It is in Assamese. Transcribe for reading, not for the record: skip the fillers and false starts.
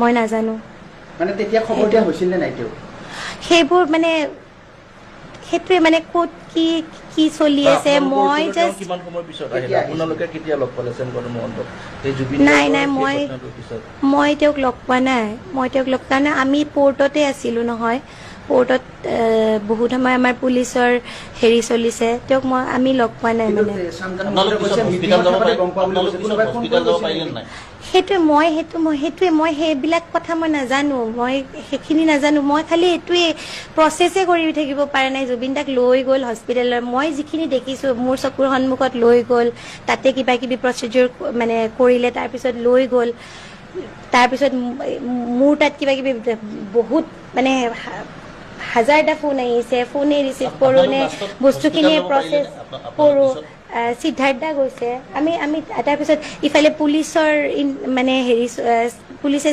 মই নাজানো। মানে তেতিয়া খবৰ দিয়া হৈছিল নে নাই তেওঁ? সেইবোৰ মানে সেইটোৱে মানে ক'ত কি কি চলি আছে আপোনালোকৰ মই ওচৰলৈ তেওঁ জাষ্ট কিমান সময়ৰ পিছত আহিলে? কেতিয়া আহিছিল? আপোনালোকে কেতিয়া লগ পালে শ্যামকানু মহন্তক, সেই জুবিন নাই, গাৰ্গৰ নাই, সেই ঘটনাটোৰ পিছত? মই তেওঁক লগ পোৱা নাই। মই তেওঁক লগ, কাৰণে আমি পৰ্টতে আছিলোঁ নহয়, পৰ্টত বহুত সময় আমাৰ পুলিচৰ হেৰি চলিছে। তেওঁক আমি লগ পোৱা নাই। কিন্তু মানে শ্যামকানু আপোনালোক মহন্তই পিছত কৈছে হস্পিতাল মিটিঙত যাব থাকোতে পাৰি গম পোৱা বুলি আপোনালোক কৈছে। পিছত কোনোবাই ফোন হস্পিতাল কৰি যাব কৈছিল পাৰিলে নেকি? নাই? সেইটোৱে মই সেইবিলাক কথা মই নাজানো, মই সেইখিনি নাজানো। মই খালি এইটোৱে প্ৰচেছে কৰি থাকিব পৰা নাই। জুবিন দাক লৈ গ'ল হস্পিটেলত, মই যিখিনি দেখিছোঁ মোৰ চকুৰ সন্মুখত লৈ গ'ল, তাতে কিবা কিবি প্ৰচিডিউৰ মানে কৰিলে, তাৰপিছত লৈ গ'ল। তাৰপিছত মোৰ তাত কিবা কিবি বহুত মানে হাজাৰটা ফোন আহিছে, ফোনে ৰিচিভ কৰোঁ নে আপোনালোক লাষ্টত বস্তুখিনি হস্পিটেল যাব প্ৰচেছ পাৰিলেনে? কৰোঁ। আপোনালোক পিছত? সিদ্ধাৰ্থ দা গৈছে। আমি আমি তাৰপিছত ইফালে পুলিচৰ মানে হেৰি, পুলিচে